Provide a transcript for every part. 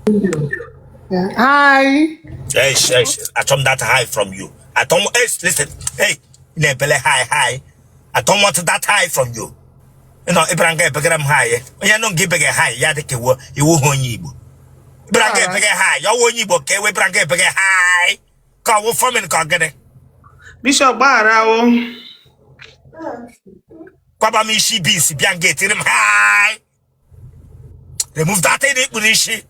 Yeah. Hi. Hey, hey, achọ m that hi from you. I don't hey, listen. Hey, ị na-ebele hi hi. I don't want that hi from you. Ị nọ ịbịara nga ebegara m hi. Onye nọ nga ibege hi ya dị ka iwu iwu ha onye Igbo. Ịbịara nga ebege hi, ya ọwụ onye Igbo ka ewe bịara nga ebege hi. Ka ọwụ fọmin ka ọ gịnị? Bishop gbaghara o. Kwaba m isi beans bịa nga etiri m hi. Remove that thing ikpu n'isi.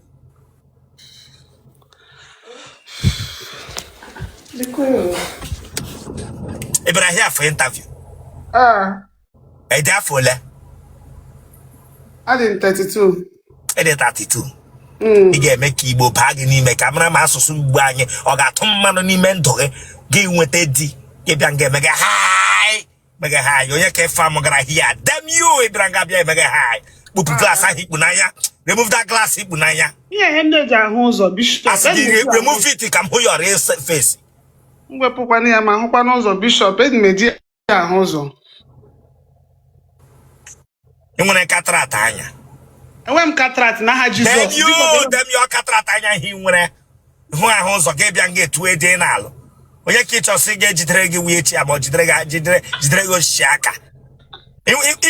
Ị bịara here for interview. Ah, Ị dị afọ ole? adị m 32. Ị dị 32. Ị ga-eme ka Igbo baa gị n'ime ka mara ma asụsụ Igbo anyị ọ ga-atụ mmanụ n'ime ndụ gị gị nweta di gị bịa nga emege hi mege hi onye ka ife amụ gara here damn you ị bịara nga bịa emege hi kpupụ glass ahụ ikpu n'anya remove that glass ikpu n'anya Ihe ndị eji ahụ ụzọ Bishop. asị gị remove it ka m hụ your real face. M wepụkwana ya ma hụkwa n'ụzọ Bishop, eji m eji ya ahụ ụzọ. Ị nwere cataract anya? Enwe m cataract n'aha Damn Jizọs. you, Bishop, damn you, cataract anya ihe ị nwere hụ ahụ ụzọ gị bịa nga etu ede n'alụ onye ka ị chọsị ga-ejidere gị wuye chi ma ọ jidere gị jidere jidere gị osisi aka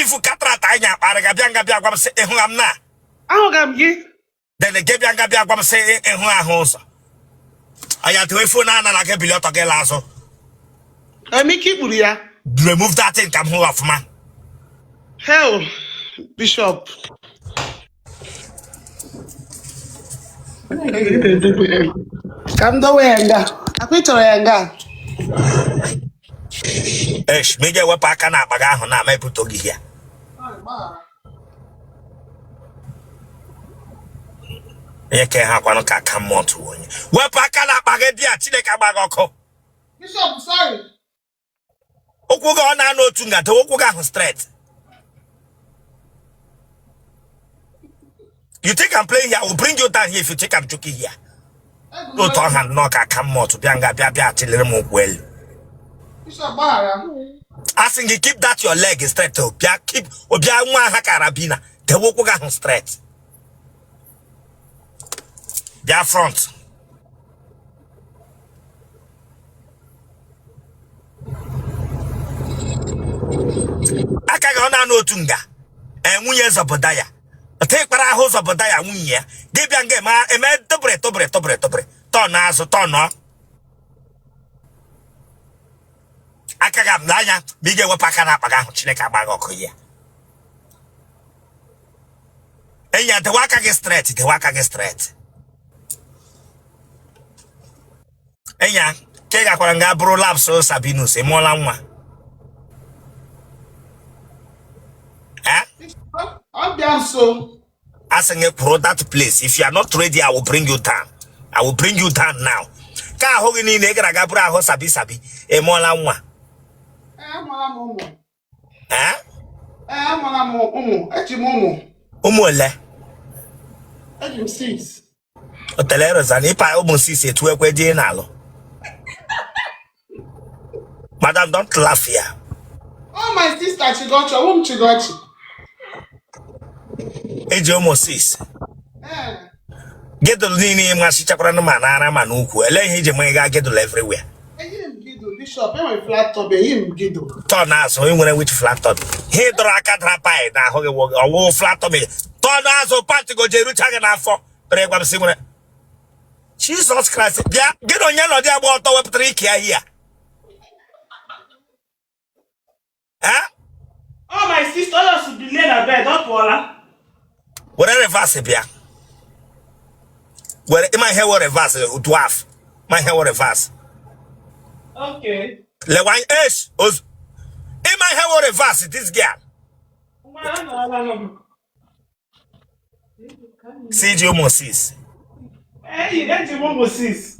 ifu cataract anya akparị ga bịa nga bịa gwa m sị ịhụ m na Ahụga m gị. Then gị bịa nga bịa gwa m sị ịhụ ahụ ụzọ anya tewe phone anala gị bili ọtọ gị la azụ. Enwere ike ikpuru ya. Remove that thing ka m hụ ọfụma. Hell, Bishop. Ka m dowe ya nga. Akwa ị chọrọ ya nga. Esh, ma ị ga-ewepụ aka n'akpa gị ahụ na ama ebuto gị ya. Onye ka ha kwanụ ka aka mmụọ tụwa onye. Wepụ aka n'akpa gị bịa Chineke agba gị ọkụ. Bishop, sorry. Ụkwụ gị ọ na-anọ otu nga dowe ụkwụ gị ahụ straight. You think I'm playing here? I will bring you down here if you think I'm joking here. Otu ọha nnọọ ka aka mmụọ tụ bịa nga bịa bịa chịlịrị m ụkwụ elu. Asị gị keep that your leg straight o bịa keep o bịa nwa ha karabina dewe ụkwụ gị ahụ straight. Bịa front. Aka gị ọ na-anọ otu nga ee nwunye Zọbụdaya otu ịkpara ahụ Zọbụdaya nwunye ya gị bịa nga eme eme tụbịrị tụbịrị tụbịrị tụbịrị tọnụ azụ tọnụ aka gị amụla anya ma ị ga-ewepụ aka n'akpa gị ahụ Chineke agba gị ọkụ ya enyi ya dewe aka gị straight dewe aka gị straight enya ka ị gakwara nga bụrụ laps Sabinus ị mụọla nwa? Ọ bịa nso. Asị gị kwụrụ that place. If you are not ready, I will bring you down. I will bring you down now. Ka ahụ gị niile ị gara aga bụrụ ahụ sabi sabi, ị mụọla nwa? Amụọla m ụmụ. Ee, amụọla m ụmụ. Eji m ụmụ. Ụmụ ole? Eji m 6. Otele Rozana ịpa ụmụ 6 etu ekwe dị n'alụ. Madam, don't laugh here. Oh, my sister Chigochi, ọwụ m Chigochi. Eji ụmụ 6. Ee. Girdle niile ị masịchakwara ma n'ara ma n'ukwu. Ele ihe iji ma ị gaa girdle everywhere. Eyi m girdle, Bishop, enwere flat top, eyi m girdle. Turn azụ, ị nwere which flat top? Ihe dọrọ aka dara paị n'ahụ gị ọwụ flat top. Turn azụ pant gị o ji erucha gị n'afọ. Bere gwa m sị nwere Jesus Christ bịa gị na onye nọdụ agba ọtọ wepụtara ike ya hia. Eh? Oh, my sister, ọ just bilie na bed, ọ pụọla. Were reverse bịa. Were ịma ihe were reverse dwarf. Ma ihe were reverse. Okay. Lewa anya esh ozu. Ịma ihe were reverse this girl. Nwa anọọla m. Sị ji ụmụ 6. Eyi, eji m ụmụ 6.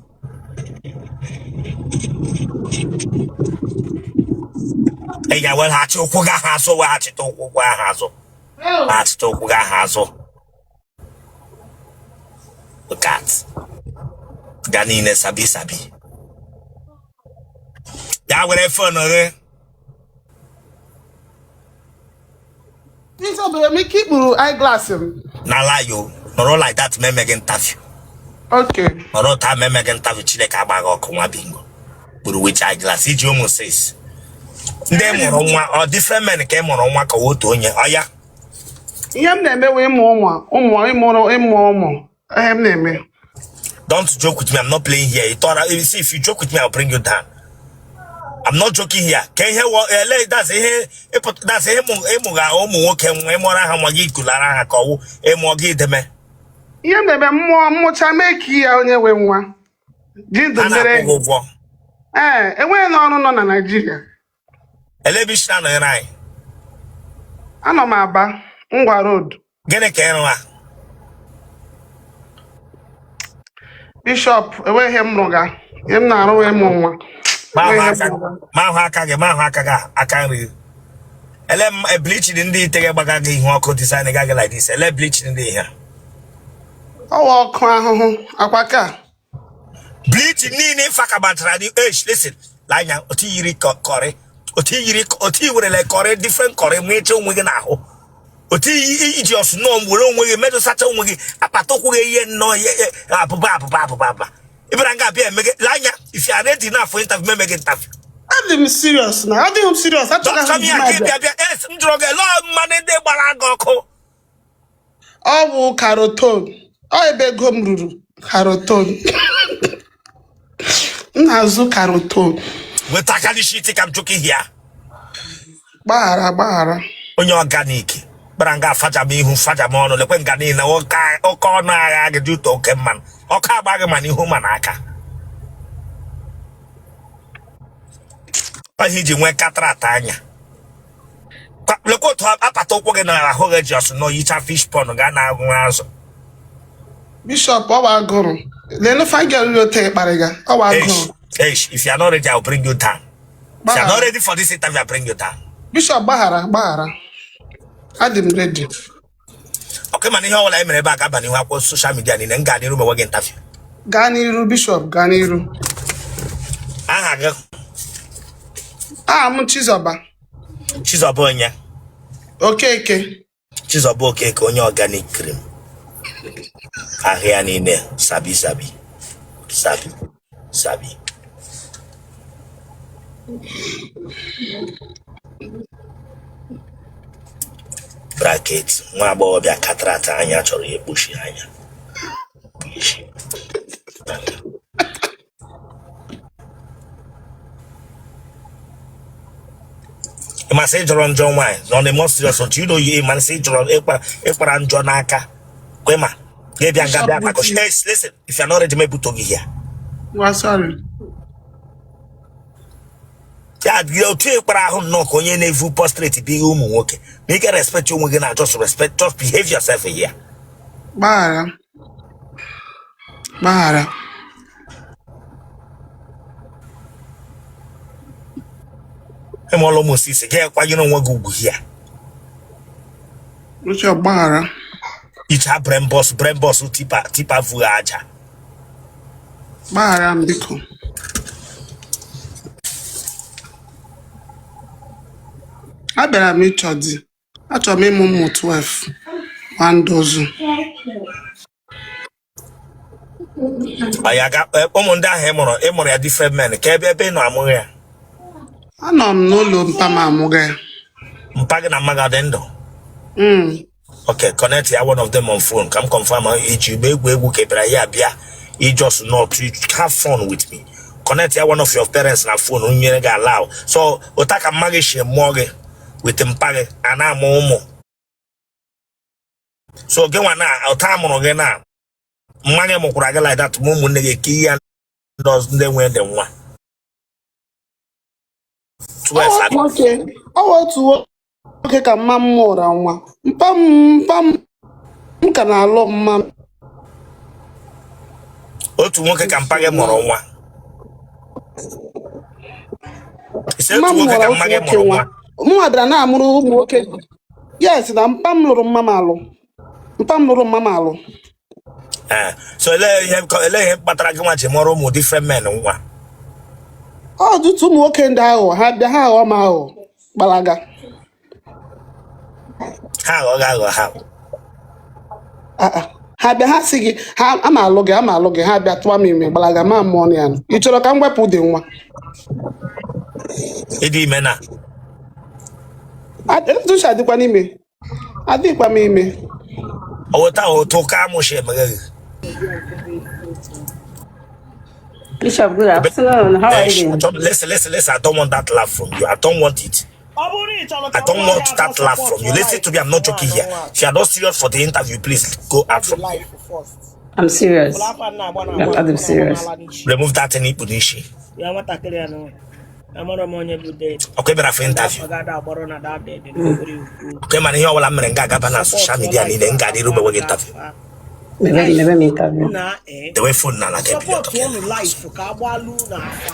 Ị ga-eweghachi ụkwụ gị ahụ azụ, weghachite ụkwụ gị ahụ azụ. Weghachite ụkwụ gị ahụ azụ. Look at. Ga niile sabi sabi. Ya were phone gị. Bishop, enwere m ike ikpuru eyeglass m. Na lie o. Nọrọ like that ma eme gị interview. Okay. Ọrụ taa ma emeghị interview, Chineke agbaghị ọkụ. Nwa bingo kpuru witch eyeglass iji ụmụ six ndị mụrụ nwa, ọ different men ka ị mụrụ nwa ka ọ otu onye ọ ya? Ihe m na-eme wee ịmụ ụmụ, ụmụ ịmụrụ ịmụ ụmụ, ihe m na-eme. Don't joke with me. I'm not playing here. You thought, you see, if you joke with me, I'll bring you down. I'm not joking here. Ka ihe ele that's ihe that's ihe ịmụga ụmụ nwoke nwa, ịmụra ha nwa gị, kulara ha ka ọwụ ịmụọ gị deme. Ihe m na-eme, mmụọ mmụcha mee ka ya onye nwe nwa ji ndụ Ha mere. na-akwụ gị ụgwọ? Ee, enweghị n'ọrụ nọ na Naịjirịa. Ele ebe isi na-anọnyere anyị? Anọ m Aba, Ngwa Road. Gịnị ka ịrụ ha? Bishop, enweghị ihe m rụga. Ihe m na-arụ wee ịmụ nwa. Ma ahụ Enweghị ihe aka m rụga. Ma ahụ aka gị, ma ahụ aka gị, aka nri gị. Ele m bleaching ndị ite gị gbaga gị ihu ọkụ design ga gị like this. Ele bleaching ndị ihe a? Ọwa ọkụ ahụhụ akwa ka. Bleaching niile ịfa ka batara dị age. Listen, anya otu yiri curry, otu yiri, otu i werele curry, different curry ma ịcha onwe gị n'ahụ, otu iji ọsụ nọọ were onwe gị metụsacha onwe gị, akpata ụkwụ gị, ihe nnọọ ihe abụba abụba abụba abụba ịbịara nga abịa emege. Lee anya, if you are ready now for interview, meme gị interview. Adị m serious na adịghị m serious. Achọghị Dọkịta m m ya ka ị bịa bịa es m jụrụ gị lọọ mmanụ ndị gbara gị ọkụ. Ọ bụ Carotone. Ọ ebe ego m ruru, Carotone. M na-azụ Carotone. Weta aka n'isi iti ka m chụka ihe ya. Gbaghara, gbaghara. Onye organic gbara nga afaja m ihu, faja m ọnụ. Lekwe nga niile oke ọnụ agha gị dị ụtọ, oke mmanụ ọkụ agba gị ma n'ihu ma n'aka. Ọhịa iji nwee cataract anya. Lekwa otu apata ụkwụ gị na ahụ gị ji ọsụ nọ yicha fish pond ga na-agụ azụ. Bishop, ọ bụ agụrụ. Leenụ fangel riri ote kparịga. Ọ bụ agụrụ. Eish, if you are not ready, I will bring you down. If you are not Gbaghara. ready for this interview, I will bring you down. Bishop, gbaghara, gbaghara. Adị m ready. Okay, mana ihe ọbụla e mere ebe a ga-aba n'ihu akwụkwọ social media niile. M ga n'iru mewe gị interview. Gaa n'iru, Bishop, gaa n'iru. Aha gị? Aha m Chizọba. Chizọba onye? Okeke. Chizọba Okeke, onye organic cream, ahụ ya niile sabi sabi sabi sabi. Bracket, nwa agbọghọbịa cataract anya chọrọ ya ekpuchi anya. Isi. Ị masị ịjọrọ njọ nwaanyị nọ na more serious until you know you ịmasị ịjọrọ ịkpara njọ n'aka kwema ga-ebịa nga bịa Bishop. akpakọchi. Hey, listen, if you are not ready, mebuto gị here. Ngwa, sorry. Ya dị otu ịkpara ahụ nnọọ ka onye na-evu prostrate bụ ihe ụmụ nwoke ma ị ga respect onwe gị na just respect, just behave yourself here. Gbaghara, gbaghara. Ịmụọla ụmụ six, gị kwanyere onwe gị ugwu here. Bishop, gbaghara. Icha brembos brembos tipper tipper vuo aja. Gbaghara m, biko. Abịara m ịchọ di. Achọrọ m ịmụ ụmụ 12 nwa ozu. Ọ ya ga ụmụ ndị ahụ ị mụrụ, ị mụrụ ya different men ka ebe ị nọ amụghị ya? Anọ m n'ụlọ mpa m amụga ya. Mpa gị na mma gị ọ dị ndụ? Mm. Okay, connect ya one of them on phone ka m confirm iji gba egwu egwu ka ị bịara ya bịa. You just not to have fun with me. Connect ya one of your parents na phone nyere gị allow. So ụta ka mma gị si mụọ gị with mpa gị a na-amụ ụmụ. So gị nwa na ụta amụrụ gị na mma gị mụkwara gị like that, ma ụmụnne gị eke ihe ndị ọzọ ndị nwee dị nwa 12. Ọ nwoke, ọ wụ otu nwoke ka mma m mụrụ nwa. Mpa m ka na-alụ mma m. Otu nwoke ka mpa gị mụrụ nwa? Ise Mma otu m nwoke mụrụ ka otu mma gị nwoke mụrụ nwa. nwa? Mụnwa bịara na-amụrụ ụmụ nwoke. Yes, na mpa m lụrụ mma m alụ. Mpa m lụrụ mma m alụ. Ee, so elee ihe kpatara gị nwa ji mụrụ ụmụ different men nwa? Ọ ọtụtụ ụmụ nwoke ndị aghụghọ, ha bịa, ha aghọ m aghụghọ, gbalaga. Ha aghọghị aghọ ha? Ah, ah. Ha bịa, ha sị gị ha ama alụ gị, ama alụ gị. Ha bịa tụwa m ime, gbalaga, ma mụọ ya. Ị chọrọ ka m wepụ dị nwa? Ịdị ime na? Etu adịkwa n'ime, adịkwa m ime. Ọwụta ụtụ ka amụshi emeghe gị. Bishop, good afternoon. How are you doing? Listen, listen, listen. I don't want that laugh from you. I don't want it. Ọ bụrụ na ị chọrọ I ka don't nwa want ya that afọ laugh from support you. Listen life to me. I'm not joking nwaanyị here. nwa If you are not serious for the interview, please go out the from here. life first. I'm serious. Ụlọ afa na-agba na I'm, agba I'm na-agba serious. n'ala n'ichi. Remove that thing ikpu n'ishi. Ya nwatakịrị ya nọ, amara m onye bụ dead. Okay, bịara for Ndị interview. afọ ga-ada agbọrọ na that dead na obere ukwu. Okay, mana ihe ọbụla m mere nga agaba na Support social media life niile m ga-adịru mgbe agba gị interview. afa. Maybe, Life maybe me interview. na eh Dewe phone na ala ka ebido support tọkịa. unu life ka agbalụ na afa.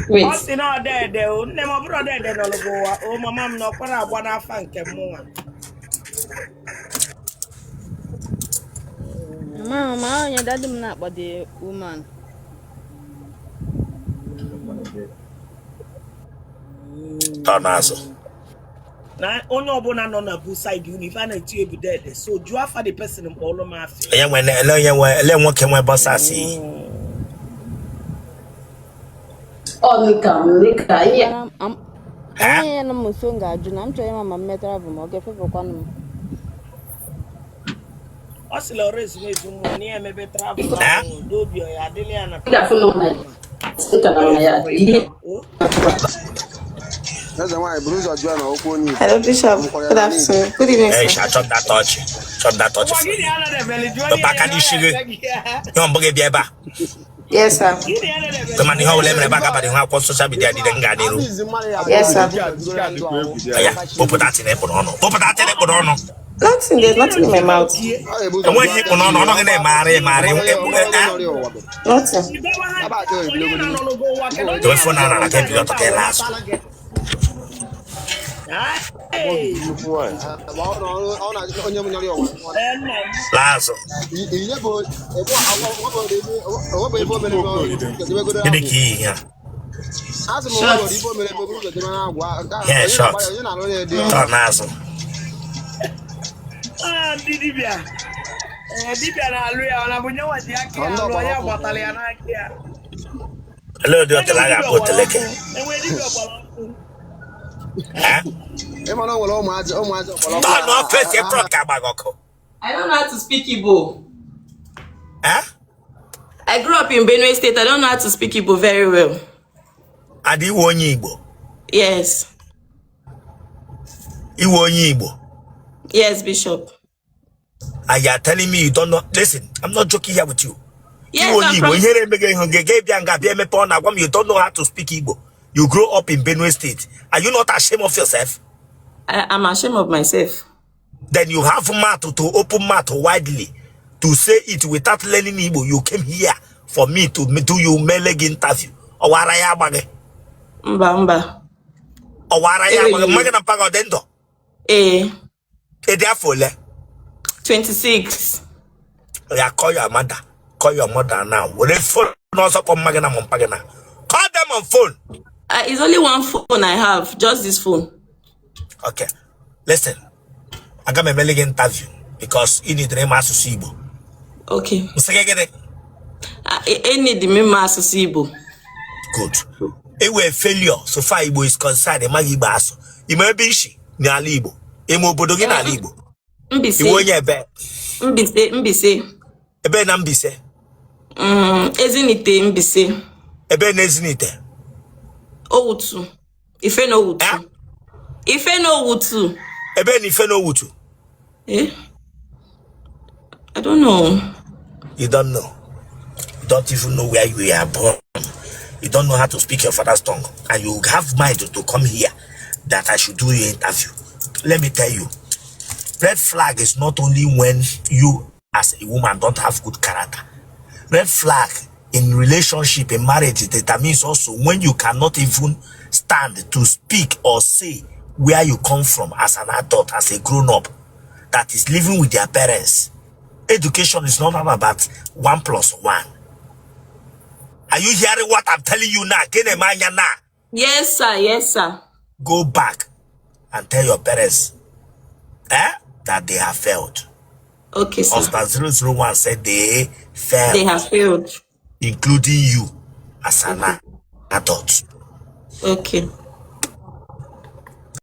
Ọ Wait. sị na ọdede o nne m, ọ bụrụ ọdede nọrọ gị ụwa o, mama m na ọkwara agba n'afa nke mụnwa. Mama, mama, onye daddy m na-akpọ the woman. Tọ n'azụ. Na onye ọbụla nọ na bu side unu, ife a na-eti ebu dede, so jụọ afa the person mkpọlụ m afịa. Onye nwe ele, onye nwe ele, nwoke nwe bọsas yi. Oh, Nika, Nika, yeah. Mana Eh? onye ya nọ m nso m ga-ajụ na m chọrọ ịma ma m metara bụ ma ọ ga-efefekwanụ m. Ọ sịla ọrụ ezumezu mmụọ na ya emebe travel Eh? ahụ n'obi ya adịla ya na Nika, phone na Nika na ya. Ihe. o. Eze nwaanyị, buru ụzọ jụọ na okwu onye Igbo. Hello, Bishop. Nkwọ ya Good na n'Igbo. afternoon. Good evening, Hey, sir. chop that touch. Chop that touch Ụwa from gịnị you. ya na-ebeli jụọ Wepụ ya aka ya n'isi gị. na-ebe gị ya. Ihe mbụ gị bịa ebe a. Yes, sir. Gịnị ya na-ebeli Mana ihe ọbụla emere ebe a gabara ihu akwụkwọ social media niile m ga n'iru. Adịghịzi mmadụ ya Yes, abụọ sir. bidoro ya ndụ ahụ. Ya, kpụpụta atị na ịkpụ n'ọnụ. Kpụpụta atị na ịkpụ n'ọnụ. Nothing. There's nothing in my mouth. Ọ ga-ebu ụzọ Enweghị jụọ ịkpụ n'ọnụ, ọnụ gị na-emegharị emegharị. onye nọrọ ụwa bụ. Nothing. Ebe a ka onye na-anọrọ gị ụwa, kedu onye Dewe ya phone na ala ka ebido na-anọrọ tọka ịla azụ. gị? Hey! Ma ọ nọ- ọ na onye nọrọ ụwa. Ee, nna m. Laa azụ. Ihe bụ ewebụ ebe o mere eme, debegoro Gịnị agwụ. ka iyi ya? A sị m onwebụ ibe o mere eme, buru ụzọ debe agwụ. Nke ahụ, Yeah, onye short. na-agba ya, onye na-alụ ya dị Tọ n'azụ. Ah, ndị dibịa. Ee, dibịa na-alụ ya, ọ na-abụ nyenwa ji aka ya Ọ ndị alụ ọgbara ya ọkụ. gbatara ya n'aka ya. Olee ụdị Enwe otele a dibịa ga-akpọ ọgbara oteleke? ọkụ. Enwe dibịa ọgbara ọkụ. Eh? Ịma na o nwere ụmụazị ọgbara ọkụ. Tọ n'ọfịs front ka agba gị ọkụ. I don't know how to speak Igbo. Eh? I grew up in Benue State. I don't know how to speak Igbo very well. Ada, iwe onye Igbo. Yes. Iwe onye Igbo. Yes, Bishop. And you are telling me you don't know. Listen, I'm not joking here with you. Yes, Iwe onye I'm Igbo, from. ihe na-eme gị ihu gị ga bịa nga bịa emepe ọ na-agwa m you don't know how to speak Igbo. You grow up in Benue State. Are you not ashamed of yourself? I'm ashamed of myself. Then you have mouth to open mouth widely to say it without learning Igbo. You came here for me to do you mele gị interview. Ọwara ya agba gị. Mba, mba. Ọwara ya agba gị. Enweghị. Mma gị na mpa gị ọ dị ndụ? Eh, Ịdị afọ ole? 26. Ya, call your mother. Call your mother now. Were phone ọzọ kpọ mma gị na mpa gị na. Call them on phone. It's only one phone I have, just this phone. Okay. Listen. Aga m emele gị interview because ị nidere ịma asụsụ Igbo. Okay. Nsị gị gịnị? Enid m ịma asụsụ Igbo. Good. Ewe failure so far Igbo is concerned. Ịmaghị Igbo asụ. Ime ebe isi n'ala Igbo. Ime obodo gị n'ala Igbo. Mbaise. Iwe onye ebe? Mbaise, Mbaise. Ebe na Mbaise? Ezinite, Mbaise. Ebe na Ezinite? Owutu. Ife na Owutu. Eh? Ife na Owutu. Ebe na Ife na Owutu? Eh? I don't know. You don't know. You don't even know where you are born. You don't know how to speak your father's tongue. And you have mind to come here that I should do your interview. Let me tell you, red flag is not only when you as a woman don't have good character. Red flag in relationship, in marriage, it determines also when you cannot even stand to speak or say where you come from as an adult, as a grown-up that is living with their parents. Education is not all about 1 plus 1. Are you hearing what I'm telling you now? Gịnị ma anya now? Yes, sir. Yes, sir. Go back and tell your parents Eh? That they have failed. Okay, sir. Oscar 001 said they They failed, have failed. including you as an adult. Okay.